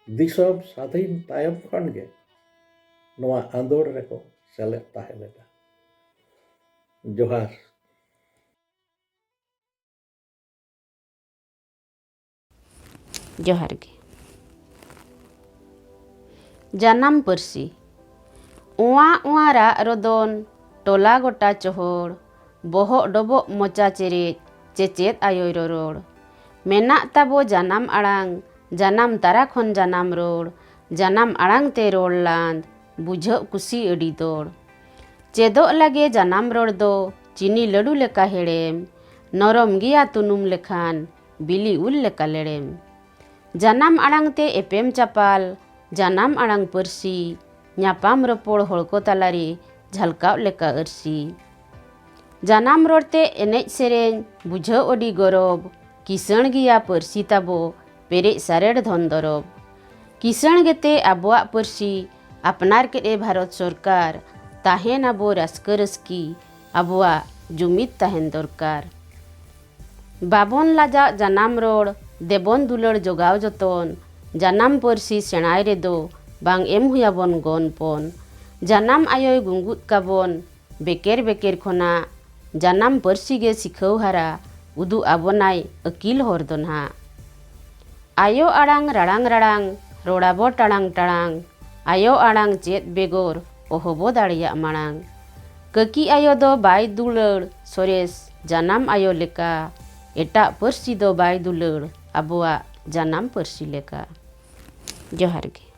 ᱫᱤᱥᱚᱢ ᱥᱟᱹᱫᱷᱤᱱ ᱛᱟᱭᱚᱢ ᱠᱷᱚᱱ ᱜᱮ ᱱᱚᱣᱟ ᱟᱸᱫᱳᱲ ᱨᱮᱠᱚ ᱥᱮᱞᱮᱫ ᱛᱟᱦᱮᱸ ᱞᱮᱱᱟ᱾ ᱡᱚᱦᱟᱨ᱾ ᱡᱚᱦᱟᱨ ᱜᱮ᱾ ᱡᱟᱱᱟᱢ ᱯᱟᱹᱨᱥᱤ᱾ ᱚᱣᱟᱸ ᱚᱣᱟᱸ ᱨᱟᱜ ᱨᱚᱫᱚᱱ, ᱴᱚᱞᱟ ᱜᱚᱴᱟ ᱪᱚᱦᱚᱲ, ᱵᱚᱦᱚᱜ ᱰᱚᱵᱚᱜ ᱢᱚᱪᱟ ᱪᱮᱨᱮᱡ, ᱪᱮᱪᱮᱫ ᱟᱭᱳᱭ ᱨᱚᱨᱚᱲ᱾ ᱢᱮᱱᱟᱜ ᱛᱟᱵᱚ ᱡᱟᱱᱟᱢ ᱟᱲᱟᱝ, ᱡᱟᱱᱟᱢ ᱛᱟᱨᱟ ᱠᱷᱚᱱ ᱡᱟᱱᱟᱢ ᱨᱚᱲ, ᱡᱟᱱᱟᱢ ᱟᱲᱟᱝ ᱛᱮ ᱨᱚᱲ ᱞᱟᱸᱫ, ᱵᱩᱡᱷᱟᱹᱜ ᱠᱩᱥᱤ ᱟᱹᱰᱤ ᱫᱚᱲ᱾ ᱪᱮᱫᱚᱜ ᱞᱟᱜᱮ ᱡᱟᱱᱟᱢ ᱨᱚᱲ ᱫᱚ ᱪᱤᱱᱤ ᱞᱟᱹᱰᱩ ᱞᱮᱠᱟ ᱦᱮᱲᱮᱢ, ᱱᱚᱨᱚᱢ ᱜᱮᱭᱟ ᱛᱩᱱᱩᱢ ᱞᱮᱠᱷᱟᱱ ᱵᱤᱞᱤ ᱩᱞ ᱞᱮᱠᱟ ᱞᱮᱲᱮᱢ᱾ ᱡᱟᱱᱟᱢ ᱟᱲᱟᱝ ᱛᱮ ᱮᱯᱮᱢ ᱪᱟᱯᱟᱞ, ᱡᱟᱱᱟᱢ ᱟᱲᱟᱝ ᱯᱟᱹᱨᱥᱤ, ᱧᱟᱯᱟᱢ ᱨᱚᱯᱚᱲ ᱦᱚᱲ ᱠᱚ ᱛᱟᱞᱟᱨᱮ ᱡᱷᱟᱞᱠᱟᱣᱜ ᱞᱮᱠᱟ ᱟᱹᱨᱥᱤ᱾ ᱡᱟᱱᱟᱢ ᱨᱚᱲ ᱛᱮ ᱮᱱᱮᱡ ᱥᱮᱨᱮᱧ, ᱵᱩᱡᱷᱟᱹᱣ ᱟᱹᱰᱤ ᱜᱚᱨᱚᱵᱽ, ᱠᱤᱥᱟᱹᱬ ᱜᱮᱭᱟ ᱯᱟᱹᱨᱥᱤ ᱛᱟᱵᱚ, ᱯᱮᱨᱮᱡ ᱥᱟᱨᱮᱲ ᱫᱷᱚᱱ ᱫᱚᱨᱚᱵᱽ᱾ ᱠᱤᱥᱟᱹᱬ ᱜᱮᱛᱮ ᱟᱵᱚᱣᱟᱜ ᱯᱟᱹᱨᱥᱤ, ᱟᱯᱱᱟᱨ ᱠᱮᱫ ᱮ ᱵᱷᱟᱨᱚᱛ ᱥᱚᱨᱠᱟᱨ, ᱛᱟᱦᱮᱱ ᱟᱵᱚ ᱨᱟᱹᱥᱠᱟᱹ ᱨᱟᱹᱥᱠᱤ, ᱟᱵᱚᱣᱟᱜ ᱡᱩᱢᱤᱫ ᱛᱟᱦᱮᱱ ᱫᱚᱨᱠᱟᱨ᱾ ᱵᱟᱵᱚᱱ ᱞᱟᱡᱟᱜ ᱡᱟᱱᱟᱢ ᱨᱚᱲ, ᱫᱮᱵᱚᱱ ᱫᱩᱞᱟᱹᱲ ᱡᱚᱜᱟᱣ ᱡᱚᱛᱚᱱ, ᱡᱟᱱᱟᱢ ᱯᱟᱹᱨᱥᱤ ᱥᱮᱬᱟᱭ ᱨᱮᱫᱚ ᱵᱟᱝ ᱮᱢ ᱦᱩᱭᱟᱵᱚᱱ ᱜᱚᱱᱯᱚᱱ᱾ ᱡᱟᱱᱟᱢ ᱟᱭᱳᱭ ᱜᱩᱸᱜᱩᱫ ᱠᱟᱵᱚᱱ, ᱵᱮᱠᱮᱨ ᱵᱮᱠᱮᱨ ᱠᱷᱚᱱᱟᱜ ᱡᱟᱱᱟᱢ ᱯᱟᱹᱨᱥᱤ ᱜᱮ ᱥᱤᱠᱷᱟᱹᱣ ᱦᱟᱨᱟ ᱩᱫᱩᱜ ᱟᱵᱚᱱᱟᱭ ᱟᱹᱠᱤᱞ ᱦᱚᱨ ᱫᱚ ᱱᱟᱦᱟᱜ᱾ ᱟᱭᱳ ᱟᱲᱟᱝ ᱨᱟᱲᱟᱝ ᱨᱟᱲᱟᱝ, ᱨᱚᱲᱟᱵᱚ ᱴᱟᱲᱟᱝ ᱴᱟᱲᱟᱝ, ᱟᱭᱳ ᱟᱲᱟᱝ ᱪᱮᱫ ᱵᱮᱜᱚᱨ ᱚᱦᱚᱵᱚ ᱫᱟᱲᱮᱭᱟᱜ ᱢᱟᱲᱟᱝ᱾ ᱠᱟᱹᱠᱤ ᱟᱭᱳ ᱫᱚ ᱵᱟᱭ ᱫᱩᱞᱟᱹᱲ ᱥᱚᱨᱮᱥ ᱡᱟᱱᱟᱢ ᱟᱭᱳ ᱞᱮᱠᱟ, ᱮᱴᱟᱜ ᱯᱟᱹᱨᱥᱤ ᱫᱚ ᱵᱟᱭ ᱫᱩᱞᱟᱹᱲ ᱟᱵᱚᱣᱟᱜ ᱡᱟᱱᱟᱢ ᱯᱟᱹᱨᱥᱤ ᱞᱮᱠᱟ᱾ ᱡᱚᱦᱟᱨ ᱜᱮ᱾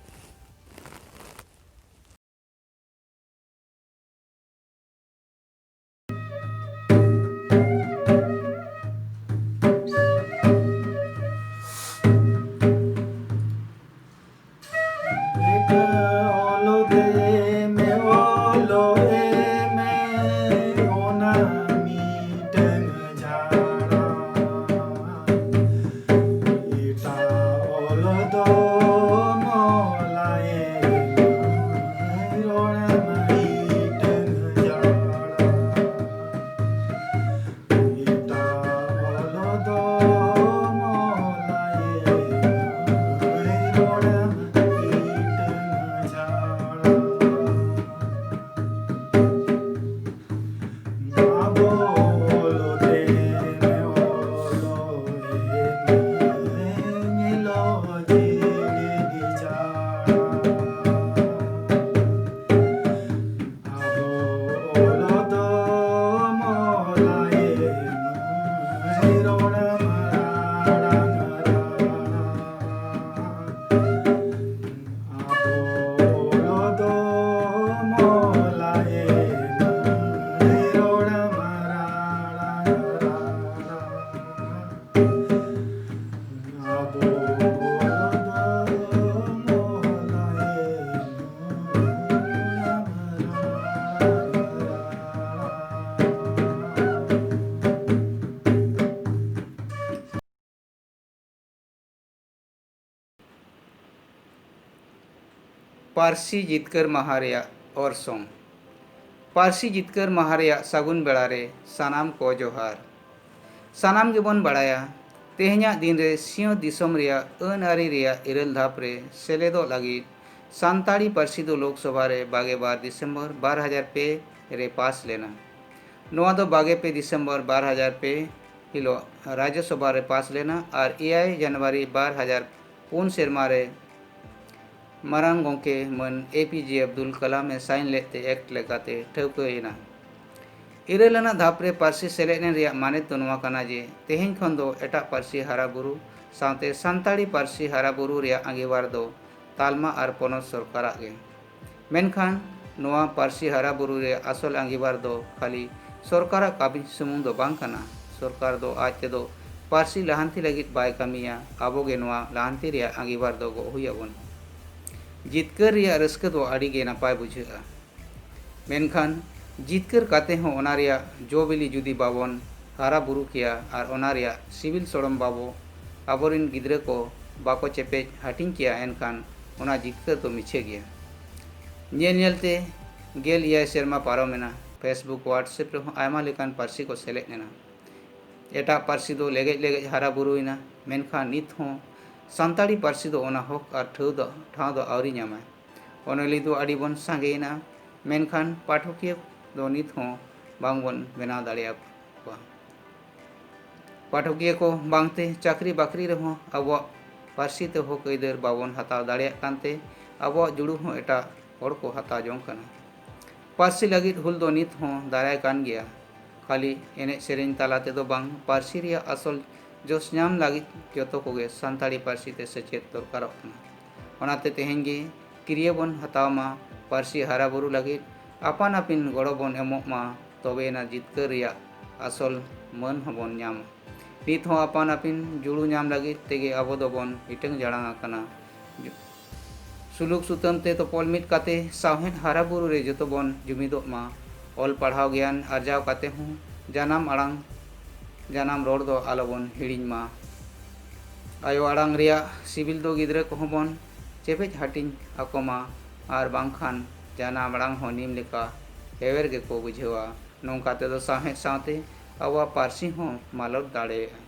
ᱯᱟᱹᱨᱥᱤ ᱡᱤᱛᱠᱟᱹᱨ ᱢᱟᱦᱟ ᱨᱮᱭᱟᱜ ᱚᱨᱥᱚᱝ᱾ ᱯᱟᱹᱨᱥᱤ ᱡᱤᱛᱠᱟᱹᱨ ᱢᱟᱦᱟ ᱨᱮᱭᱟᱜ ᱥᱟᱹᱜᱩᱱ ᱵᱮᱲᱟ ᱨᱮ ᱥᱟᱱᱟᱢ ᱠᱚ ᱡᱚᱦᱟᱨ᱾ ᱥᱟᱱᱟᱢ ᱜᱮᱵᱚᱱ ᱵᱟᱲᱟᱭᱟ, ᱛᱮᱦᱮᱧᱟᱜ ᱫᱤᱱ ᱨᱮ ᱥᱤᱧᱚᱛ ᱫᱤᱥᱚᱢ ᱨᱮᱭᱟᱜ ᱟᱹᱱ ᱟᱹᱨᱤ ᱨᱮᱭᱟᱜ ᱤᱨᱟᱹᱞ ᱫᱷᱟᱯ ᱨᱮ ᱥᱮᱞᱮᱫᱚᱜ ᱞᱟᱹᱜᱤᱫ ᱥᱟᱱᱛᱟᱲᱤ ᱯᱟᱹᱨᱥᱤ ᱫᱚ ᱞᱳᱠᱥᱚᱵᱷᱟ ᱨᱮ ᱵᱟᱜᱮ ᱵᱟᱨ ᱰᱤᱥᱮᱢᱵᱚᱨ ᱵᱟᱨ ᱦᱟᱡᱟᱨ ᱯᱮ ᱨᱮ ᱯᱟᱥ ᱞᱮᱱᱟ᱾ ᱱᱚᱣᱟ ᱫᱚ ᱵᱟᱜᱮ ᱯᱮ ᱰᱤᱥᱮᱢᱵᱚᱨ ᱵᱟᱨ ᱦᱟᱡᱟᱨ ᱯᱮ ᱦᱤᱞᱳᱜ ᱨᱟᱡᱽᱡᱚᱥᱚᱵᱷᱟ ᱨᱮ ᱯᱟᱥ ᱞᱮᱱᱟ ᱟᱨ ᱮᱭᱟᱭ ᱡᱟᱱᱩᱣᱟᱨᱤ ᱵᱟᱨ ᱦᱟᱡᱟᱨ ᱯᱩᱱ ᱥᱮᱨᱢᱟ ᱨᱮ ᱢᱟᱨᱟᱝ ᱜᱚᱢᱠᱮ ᱢᱟᱹᱱ ᱮ ᱯᱤ ᱡᱮ ᱟᱵᱫᱩᱞ ᱠᱟᱞᱟᱢ ᱮ ᱥᱟᱭᱤᱱ ᱞᱮᱫ ᱛᱮ ᱮᱠᱴ ᱞᱮᱠᱟᱛᱮ ᱴᱷᱟᱹᱣᱠᱟᱹᱭᱮᱱᱟ᱾ ᱤᱨᱟᱹᱞ ᱟᱱᱟᱜ ᱫᱷᱟᱯ ᱨᱮ ᱯᱟᱹᱨᱥᱤ ᱥᱮᱞᱮᱫ ᱮᱱ ᱨᱮᱭᱟᱜ ᱢᱟᱱᱮ ᱫᱚ ᱱᱚᱣᱟ ᱠᱟᱱᱟ ᱡᱮ ᱛᱮᱦᱮᱧ ᱠᱷᱚᱱ ᱫᱚ ᱮᱴᱟᱜ ᱯᱟᱹᱨᱥᱤ ᱦᱟᱨᱟ ᱵᱩᱨᱩ ᱥᱟᱶᱛᱮ ᱥᱟᱱᱛᱟᱲᱤ ᱯᱟᱹᱨᱥᱤ ᱦᱟᱨᱟ ᱵᱩᱨᱩ ᱨᱮᱭᱟᱜ ᱟᱸᱜᱤᱵᱷᱟᱨ ᱫᱚ ᱛᱟᱞᱢᱟ ᱟᱨ ᱯᱚᱱᱚᱛ ᱥᱚᱨᱠᱟᱨᱟᱜ ᱜᱮ᱾ ᱢᱮᱱᱠᱷᱟᱱ ᱱᱚᱣᱟ ᱯᱟᱹᱨᱥᱤ ᱦᱟᱨᱟ ᱵᱩᱨᱩ ᱨᱮᱭᱟᱜ ᱟᱥᱚᱞ ᱟᱸᱜᱤᱵᱷᱟᱨ ᱫᱚ ᱠᱷᱟᱹᱞᱤ ᱥᱚᱨᱠᱟᱨᱟᱜ ᱠᱟᱹᱢᱤ ᱥᱩᱢᱩᱝ ᱫᱚ ᱵᱟᱝ ᱠᱟᱱᱟ᱾ ᱥᱚᱨᱠᱟᱨ ᱫᱚ ᱟᱡ ᱛᱮᱫᱚ ᱯᱟᱹᱨᱥᱤ ᱞᱟᱦᱟᱱᱛᱤ ᱞᱟᱹᱜᱤᱫ ᱵᱟᱭ ᱠᱟᱹᱢᱤᱭᱟ, ᱟᱵᱚ ᱜᱮ ᱱᱚᱣᱟ ᱞᱟᱦᱟᱱᱛᱤ ᱨᱮᱭᱟᱜ ᱟᱸᱜᱤᱵᱷᱟᱨ ᱫᱚ ᱜᱚᱜ ᱦᱩᱭ ᱟᱵᱚᱱᱟ᱾ ᱡᱤᱛᱠᱟᱹᱨ ᱨᱮᱭᱟᱜ ᱨᱟᱹᱥᱠᱟᱹ ᱫᱚ ᱟᱹᱰᱤ ᱜᱮ ᱱᱟᱯᱟᱭ ᱵᱩᱡᱷᱟᱹᱜᱼᱟ, ᱢᱮᱱᱠᱷᱟᱱ ᱡᱤᱛᱠᱟᱹᱨ ᱠᱟᱛᱮ ᱦᱚᱸ ᱚᱱᱟ ᱨᱮᱭᱟᱜ ᱡᱚ ᱵᱤᱞᱤ ᱡᱩᱫᱤ ᱵᱟᱵᱚᱱ ᱦᱟᱨᱟ ᱵᱩᱨᱩ ᱠᱮᱭᱟ ᱟᱨ ᱚᱱᱟ ᱨᱮᱭᱟᱜ ᱥᱤᱵᱤᱞ ᱥᱚᱲᱚᱢ ᱵᱟᱵᱚ ᱟᱵᱚᱨᱮᱱ ᱜᱤᱫᱽᱨᱟᱹ ᱠᱚ ᱵᱟᱠᱚ ᱪᱮᱯᱮᱡ ᱦᱟᱹᱴᱤᱧ ᱠᱮᱭᱟ, ᱮᱱᱠᱷᱟᱱ ᱚᱱᱟ ᱡᱤᱛᱠᱟᱹᱨ ᱫᱚ ᱢᱤᱪᱷᱟᱹ ᱜᱮᱭᱟ᱾ ᱧᱮᱞ ᱧᱮᱞᱛᱮ ᱜᱮᱞ ᱮᱭᱟᱭ ᱥᱮᱨᱢᱟ ᱯᱟᱨᱚᱢᱮᱱᱟ᱾ Facebook, WhatsApp ᱨᱮᱦᱚᱸ ᱟᱭᱢᱟ ᱞᱮᱠᱟᱱ ᱯᱟᱹᱨᱥᱤ ᱠᱚ ᱥᱮᱞᱮᱫ ᱮᱱᱟ᱾ ᱮᱴᱟᱜ ᱯᱟᱹᱨᱥᱤ ᱫᱚ ᱞᱮᱜᱮᱡ ᱞᱮᱜᱮᱡ ᱦᱟᱨᱟ ᱵᱩᱨᱩᱭᱮᱱᱟ, ᱢᱮᱱᱠᱷᱟᱱ ᱱᱤᱛ ᱦᱚᱸ ᱥᱟᱱᱛᱟᱲᱤ ᱯᱟᱹᱨᱥᱤ ᱫᱚ ᱚᱱᱟ ᱦᱚᱠ ᱟᱨ ᱴᱷᱟᱹᱣ ᱫᱚ, ᱴᱷᱟᱶ ᱫᱚ ᱟᱹᱣᱨᱤ ᱧᱟᱢᱟᱭ᱾ ᱚᱱᱚᱞᱤᱭᱟᱹ ᱫᱚ ᱟᱹᱰᱤ ᱵᱚᱱ ᱥᱟᱸᱜᱮᱭᱮᱱᱟ, ᱢᱮᱱᱠᱷᱟᱱ ᱯᱟᱴᱷᱚᱠᱤᱭᱟᱹ ᱫᱚ ᱱᱤᱛ ᱦᱚᱸ ᱵᱟᱝ ᱵᱚᱱ ᱵᱮᱱᱟᱣ ᱫᱟᱲᱮᱭᱟᱠᱚᱣᱟ᱾ ᱯᱟᱴᱷᱚᱠᱤᱭᱟᱹ ᱠᱚ ᱵᱟᱝᱛᱮ ᱪᱟᱹᱠᱨᱤ ᱵᱟᱹᱠᱨᱤ ᱨᱮᱦᱚᱸ ᱟᱵᱚᱣᱟᱜ ᱯᱟᱹᱨᱥᱤ ᱛᱮ ᱦᱚᱠ ᱟᱹᱭᱫᱟᱹᱨ ᱵᱟᱵᱚᱱ ᱦᱟᱛᱟᱣ ᱫᱟᱲᱮᱭᱟᱜ ᱠᱟᱱᱛᱮ ᱟᱵᱚᱣᱟᱜ ᱡᱩᱲᱩ ᱦᱚᱸ ᱮᱴᱟᱜ ᱦᱚᱲ ᱠᱚ ᱦᱟᱛᱟᱣ ᱡᱚᱝ ᱠᱟᱱᱟ᱾ ᱯᱟᱹᱨᱥᱤ ᱞᱟᱹᱜᱤᱫ ᱦᱩᱞ ᱫᱚ ᱱᱤᱛ ᱦᱚᱸ ᱫᱟᱨᱟᱭ ᱠᱟᱱ ᱜᱮᱭᱟ᱾ ᱠᱷᱟᱹᱞᱤ ᱮᱱᱮᱡ ᱥᱮᱨᱮᱧ ᱛᱟᱞᱟ ᱛᱮᱫᱚ ᱵᱟᱝ, ᱯᱟᱹᱨᱥᱤ ᱨᱮᱭᱟᱜ ᱟᱥᱚᱞ ᱡᱚᱥ ᱧᱟᱢ ᱞᱟᱹᱜᱤᱫ ᱡᱚᱛᱚ ᱠᱚᱜᱮ ᱥᱟᱱᱛᱟᱲᱤ ᱯᱟᱹᱨᱥᱤ ᱛᱮ ᱥᱮᱪᱮᱫ ᱫᱚᱨᱠᱟᱨᱚᱜ ᱠᱟᱱᱟ᱾ ᱚᱱᱟᱛᱮ ᱛᱮᱦᱮᱧ ᱜᱮ ᱠᱤᱨᱭᱟᱹ ᱵᱚᱱ ᱦᱟᱛᱟᱣ ᱢᱟ, ᱯᱟᱹᱨᱥᱤ ᱦᱟᱨᱟ ᱵᱩᱨᱩ ᱞᱟᱹᱜᱤᱫ ᱟᱯᱟᱱ ᱟᱹᱯᱤᱱ ᱜᱚᱲᱚ ᱵᱚᱱ ᱮᱢᱚᱜ ᱢᱟ, ᱛᱚᱵᱮᱭᱮᱱᱟ ᱡᱤᱛᱠᱟᱹᱨ ᱨᱮᱭᱟᱜ ᱟᱥᱚᱞ ᱢᱟᱹᱱ ᱦᱚᱸᱵᱚᱱ ᱧᱟᱢᱟ᱾ ᱱᱤᱛ ᱦᱚᱸ ᱟᱯᱟᱱ ᱟᱹᱯᱤᱱ ᱡᱩᱲᱩ ᱧᱟᱢ ᱞᱟᱹᱜᱤᱫ ᱛᱮᱜᱮ ᱟᱵᱚ ᱫᱚᱵᱚᱱ ᱦᱤᱴᱟᱹᱝ ᱡᱟᱲᱟᱝ ᱟᱠᱟᱱᱟ᱾ ᱥᱩᱞᱩᱠ ᱥᱩᱛᱟᱹᱢ ᱛᱮ ᱛᱚᱯᱚᱞ ᱢᱤᱫ ᱠᱟᱛᱮ ᱥᱟᱶᱦᱮᱫ ᱦᱟᱨᱟ ᱵᱩᱨᱩ ᱨᱮ ᱡᱚᱛᱚ ᱵᱚᱱ ᱡᱩᱢᱤᱫᱚᱜ ᱢᱟ᱾ ᱚᱞ ᱯᱟᱲᱦᱟᱣ ᱜᱮᱭᱟᱱ ᱟᱨᱡᱟᱣ ᱠᱟᱛᱮ ᱦᱚᱸ ᱡᱟᱱᱟᱢ ᱟᱲᱟᱝ, ᱡᱟᱱᱟᱢ ᱨᱚᱲ ᱫᱚ ᱟᱞᱚᱵᱚᱱ ᱦᱤᱲᱤᱧ ᱢᱟ᱾ ᱟᱭᱳ ᱟᱲᱟᱝ ᱨᱮᱭᱟᱜ ᱥᱤᱵᱤᱞ ᱫᱚ ᱜᱤᱫᱽᱨᱟᱹ ᱠᱚᱦᱚᱸ ᱵᱚᱱ ᱪᱮᱯᱮᱡ ᱦᱟᱹᱴᱤᱧ ᱟᱠᱚ ᱢᱟ, ᱟᱨ ᱵᱟᱝᱠᱷᱟᱱ ᱡᱟᱱᱟᱢ ᱟᱲᱟᱝ ᱦᱚᱸ ᱱᱤᱢ ᱞᱮᱠᱟ ᱦᱮᱣᱮᱨ ᱜᱮᱠᱚ ᱵᱩᱡᱷᱟᱹᱣᱟ᱾ ᱱᱚᱝᱠᱟ ᱛᱮᱫᱚ ᱥᱟᱶᱦᱮᱫ ᱥᱟᱶᱛᱮ ᱟᱵᱚᱣᱟᱜ ᱯᱟᱹᱨᱥᱤ ᱦᱚᱸ ᱢᱟᱞᱚᱴ ᱫᱟᱲᱮᱭᱟᱜᱼᱟ᱾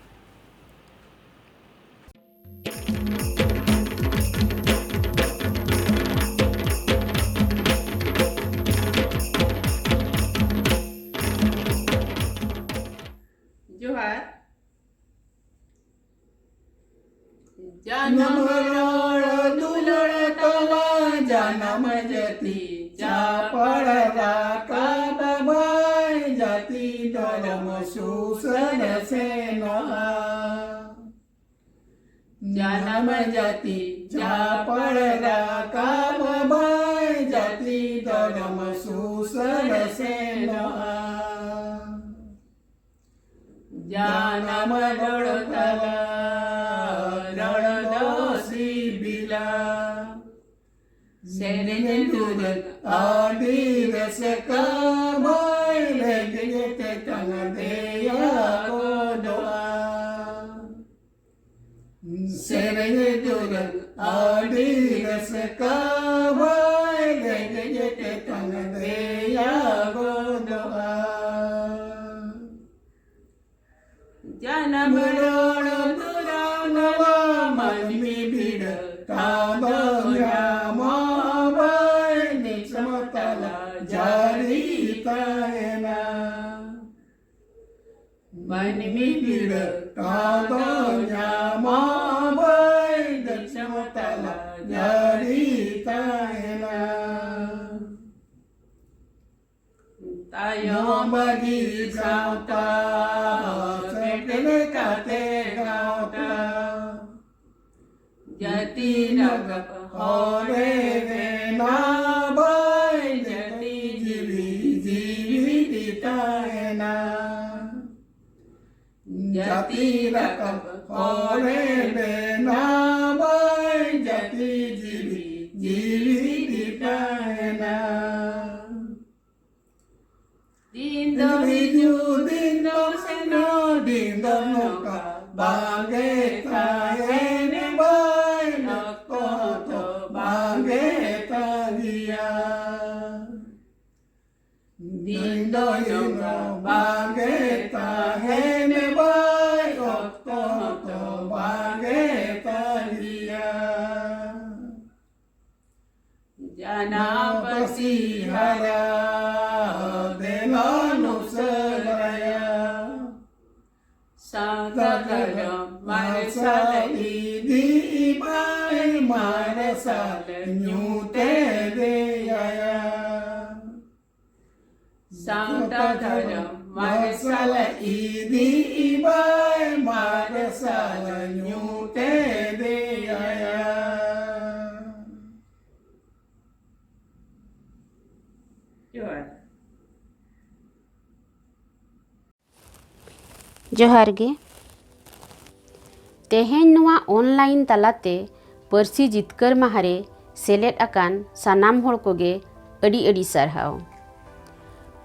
ᱡᱟᱱᱟᱢ ᱨᱚᱲ ᱫᱩᱞᱟᱹᱲ ᱛᱟᱞᱟ ᱡᱟᱱᱟᱢ ᱡᱟᱹᱛᱤ ᱪᱟᱯᱟᱲ ᱨᱟᱠᱟᱵ ᱵᱟᱭ ᱡᱟᱹᱛᱤ ᱫᱷᱚᱨᱚᱢ ᱥᱩᱥᱟᱹᱨ ᱥᱮᱱᱚᱜᱼᱟ᱾ ᱡᱟᱱᱟᱢ ᱡᱟᱹᱛᱤ ᱪᱟᱯᱟᱲ ᱨᱟᱠᱟᱵ ᱵᱟᱭ ᱡᱟᱹᱛᱤ ᱫᱷᱚᱨᱚᱢ ᱥᱩᱥᱟᱹᱨ ᱥᱮᱱᱚᱜᱼᱟ᱾ ᱡᱟᱱᱟᱢ ᱨᱚᱲ ᱛᱟᱞᱟ ᱨᱚᱲ ᱫᱚ ᱥᱤᱵᱤᱞᱟ᱾ ᱥᱮᱨᱮᱧ ᱫᱩᱨᱟᱹᱝ ᱟᱹᱰᱤ ᱨᱟᱹᱥᱠᱟᱹ ᱵᱟᱭ ᱨᱮᱸᱜᱮᱡ ᱛᱮᱛᱟᱝ ᱫᱮᱭᱟ ᱜᱚᱫᱚᱜᱼᱟ᱾ ᱥᱮᱨᱮᱧ ᱫᱩᱨᱟᱹᱝ ᱟᱹᱰᱤ ᱨᱟᱹᱥᱠᱟᱹ ᱵᱟᱭ ᱨᱮᱸᱜᱮᱡ ᱛᱮᱛᱟᱝ ᱫᱮᱭᱟ ᱜᱚᱫᱚᱜᱼᱟ᱾ ᱡᱟᱱᱟᱢ ᱨᱚᱲ ᱫᱩᱨᱟᱹᱝ ᱱᱚᱣᱟ ᱢᱟᱹᱱᱢᱤ ᱵᱤᱰᱟᱹ ᱴᱷᱟᱶ ᱫᱚ ᱧᱟᱢᱚᱜ ᱵᱟᱭ ᱫᱤᱥᱚᱢ ᱛᱟᱞᱟ ᱡᱟᱹᱨᱤ ᱛᱟᱦᱮᱱᱟ᱾ ᱢᱟᱹᱱᱢᱤ ᱵᱤᱰᱟᱹ ᱴᱷᱟᱶ ᱫᱚ ᱧᱟᱢᱚᱜ ᱵᱟᱭ ᱫᱤᱥᱚᱢ ᱛᱟᱞᱟ ᱡᱟᱹᱨᱤ ᱛᱟᱦᱮᱱᱟ᱾ ᱛᱟᱭᱚᱢ ᱵᱟᱹᱜᱤ ᱥᱟᱶᱛᱟ ᱥᱮᱴᱮᱨ ᱠᱟᱛᱮ ᱜᱟᱶᱛᱟ ᱡᱟᱹᱛᱤ ᱨᱟᱠᱟᱵ ᱦᱚᱨᱮ ᱵᱮᱱᱟᱣ ᱵᱟᱭ ᱡᱟᱹᱛᱤ ᱡᱤᱣᱤ ᱡᱤᱣᱤ ᱛᱟᱦᱮᱱᱟ᱾ ᱡᱟᱹᱛᱤ ᱨᱟᱠᱟᱵ ᱦᱚᱨᱮ ᱵᱮᱱᱟᱣ ᱵᱟᱭ ᱡᱟᱹᱛᱤ ᱡᱤᱣᱤ ᱡᱤᱣᱤ ᱛᱟᱦᱮᱱᱟ᱾ ᱫᱤᱱ ᱫᱚ ᱦᱤᱡᱩᱜ, ᱫᱤᱱ ᱫᱚ ᱥᱮᱱᱚᱜ, ᱫᱤᱱ ᱫᱚ ᱱᱚᱝᱠᱟ ᱵᱟᱝᱜᱮ ᱛᱟᱦᱮᱱ ᱵᱟᱭ, ᱚᱠᱛᱚ ᱦᱚᱸᱛᱚ ᱵᱟᱝᱜᱮ ᱛᱟᱺᱜᱤᱭᱟ᱾ ᱫᱤᱱ ᱫᱚ ᱱᱚᱝᱠᱟ ᱵᱟᱝᱜᱮ ᱛᱟᱦᱮᱱ ᱵᱟᱭ, ᱚᱠᱛᱚ ᱦᱚᱸᱛᱚ ᱵᱟᱝᱜᱮ ᱛᱟᱺᱜᱤᱭᱟ᱾ ᱡᱟᱱᱟᱢ ᱯᱟᱹᱨᱥᱤ ᱦᱟᱨᱟ ᱫᱮᱞᱟ ᱱᱩᱥᱟᱹᱨᱟᱭᱟ᱾ ᱥᱟᱶᱛᱟ ᱫᱷᱚᱨᱚᱢ ᱢᱟᱨᱥᱟᱞ ᱤᱫᱤ ᱵᱟᱭ ᱢᱟᱨᱥᱟᱞ ᱧᱩᱛᱮ ᱫᱮᱭᱟᱭᱟ᱾ ᱥᱟᱶᱛᱟ ᱫᱷᱚᱨᱚᱢ ᱢᱟᱨᱥᱟᱞ ᱤᱫᱤ ᱵᱟᱭ ᱢᱟᱨᱥᱟᱞ ᱧᱩᱛᱮ ᱫᱮᱭᱟᱭᱟ᱾ ᱡᱚᱦᱟᱨ᱾ ᱡᱚᱦᱟᱨ ᱜᱮ᱾ ᱛᱮᱦᱮᱧ ᱱᱚᱣᱟ online ᱛᱟᱞᱟᱛᱮ ᱯᱟᱹᱨᱥᱤ ᱡᱤᱛᱠᱟᱹᱨ ᱢᱟᱦᱟ ᱨᱮ ᱥᱮᱞᱮᱫ ᱟᱠᱟᱱ ᱥᱟᱱᱟᱢ ᱦᱚᱲ ᱠᱚᱜᱮ ᱟᱹᱰᱤ ᱟᱹᱰᱤ ᱥᱟᱨᱦᱟᱣ᱾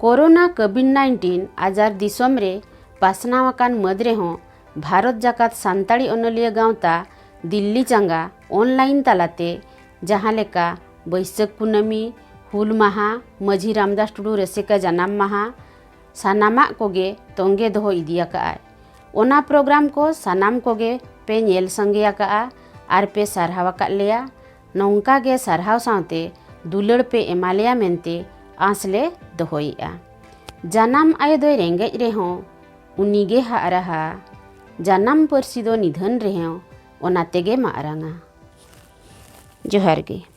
ᱠᱳᱨᱳᱱᱟ ᱠᱳᱵᱷᱤᱰ ᱱᱟᱭᱤᱱᱴᱤᱱ ᱟᱡᱟᱨ ᱫᱤᱥᱚᱢ ᱨᱮ ᱯᱟᱥᱱᱟᱣ ᱟᱠᱟᱱ ᱢᱟᱹᱫᱽ ᱨᱮᱦᱚᱸ ᱵᱷᱟᱨᱚᱛ ᱡᱟᱠᱟᱛ ᱥᱟᱱᱛᱟᱲᱤ ᱚᱱᱚᱞᱤᱭᱟᱹ ᱜᱟᱶᱛᱟ ᱫᱤᱞᱞᱤ ᱪᱟᱸᱜᱟ online ᱛᱟᱞᱟᱛᱮ ᱡᱟᱦᱟᱸ ᱞᱮᱠᱟ ᱵᱟᱹᱭᱥᱟᱹᱠᱷ ᱠᱩᱱᱟᱹᱢᱤ, ᱦᱩᱞ ᱢᱟᱦᱟ, ᱢᱟᱹᱡᱷᱤ ᱨᱟᱢᱫᱟᱥ ᱴᱩᱰᱩ ᱨᱟᱹᱥᱤᱠᱟ ᱡᱟᱱᱟᱢ ᱢᱟᱦᱟ, ᱥᱟᱱᱟᱢᱟᱜ ᱠᱚᱜᱮ ᱛᱚᱸᱜᱮ ᱫᱚᱦᱚ ᱤᱫᱤ ᱟᱠᱟᱫᱼᱟᱭ᱾ ᱚᱱᱟ program ᱠᱚ ᱥᱟᱱᱟᱢ ᱠᱚᱜᱮ ᱯᱮ ᱧᱮᱞ ᱥᱟᱸᱜᱮ ᱟᱠᱟᱫᱼᱟ ᱟᱨ ᱯᱮ ᱥᱟᱨᱦᱟᱣ ᱟᱠᱟᱫ ᱞᱮᱭᱟ᱾ ᱱᱚᱝᱠᱟ ᱜᱮ ᱥᱟᱨᱦᱟᱣ ᱥᱟᱶᱛᱮ ᱫᱩᱞᱟᱹᱲ ᱯᱮ ᱮᱢᱟ ᱞᱮᱭᱟ ᱢᱮᱱᱛᱮ ᱟᱸᱥ ᱞᱮ ᱫᱚᱦᱚᱭᱮᱫᱼᱟ᱾ ᱡᱟᱱᱟᱢ ᱟᱭᱳ ᱫᱚᱭ ᱨᱮᱸᱜᱮᱡ ᱨᱮᱦᱚᱸ ᱩᱱᱤ ᱜᱮ ᱦᱟᱜ ᱨᱟᱦᱟ, ᱡᱟᱱᱟᱢ ᱯᱟᱹᱨᱥᱤ ᱫᱚ ᱱᱤᱫᱷᱟᱹᱱ ᱨᱮᱦᱚᱸ ᱚᱱᱟ ᱛᱮᱜᱮ ᱢᱟᱜ ᱨᱟᱝᱟ᱾ ᱡᱚᱦᱟᱨ ᱜᱮ᱾